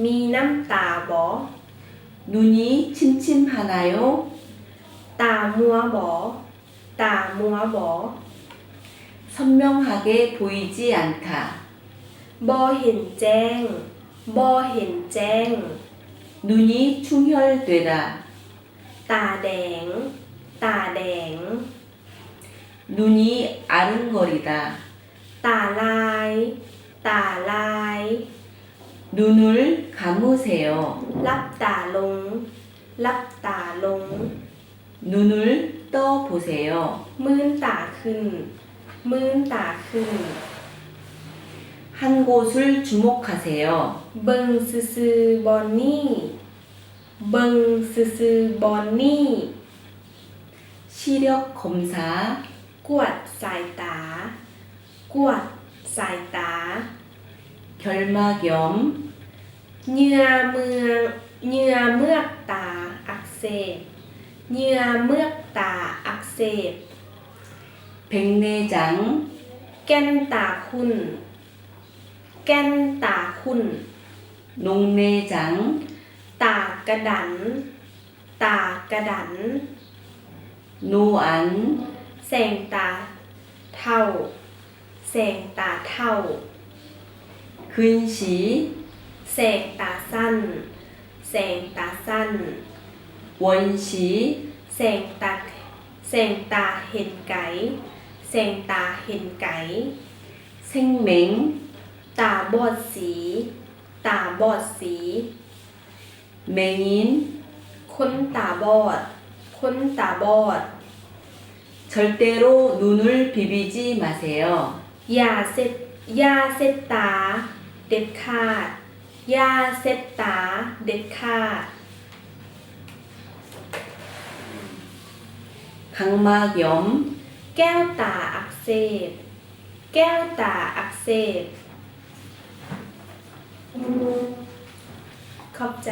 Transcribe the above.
ມີນ້ຳຕາບໍ? 눈이 침침하나요? ຕາມົວບໍ? ຕາມົວບໍ? 선명하게 보이지 않다. ບໍ່ເຫັນແຈ້ງ. ບໍ່ເຫັນແຈ້ງ. 눈이 충혈되다. ຕາແດງ. ຕາແດງ. 눈이 아른거리다. ຕາລາຍ. ຕາລາຍ. 눈을 감으세요. ຫຼັບຕາລົງ. ຫຼັບຕາລົງ. 눈을 떠 보세요. ມືນຕາຂຶ້ນ. ມືນຕາຂຶ້ນ. 한 곳을 주목하세요. ເບິ່ງຊື່ໆບ່ອນນີ້. ເບິ່ງຊື່ໆບ່ອນນີ້. 시력 검사. ກວດສາຍຕາ. ກວດສາຍຕາ. 결막염. ເຫຍື່ອເມືອກ ເຫຍື່ອເມືອກຕາອັກເສບ. ເຫຍື່ອເມືອກຕາອັກເສບ. 백내장. ແກ່ນຕາຂຸ້ນ. ແກ່ນຕາຂຸ້ນ. 녹내장. ຕາກະດັນ. ຕາກະດັນ. 노안. ແສງຕາເຖົ້າ. ແສງຕາເຖົ້າ. 근시. ແສງຕາສັ້ນ. ແສງຕາສັ້ນ. 원시. ແສງຕາ ແສງຕາເຫັນໄກ. ແສງຕາເຫັນໄກ. 생맹. ຕາບອດສີ. ຕາບອດສີ. 맹인. ຄົນຕາບອດ. ຄົນຕາບອດ. 절대로 눈을 비비지 마세요. ຢ່າເຊັດ ຢ່າເຊັດຕາເດັດຂາດ. ຢ່າເຊັດຕາເດັດຂາດ. 각막염. ແກ້ວຕາອັກເສບ. ແກ້ວຕາອັກເສບ. ຂອບໃຈ.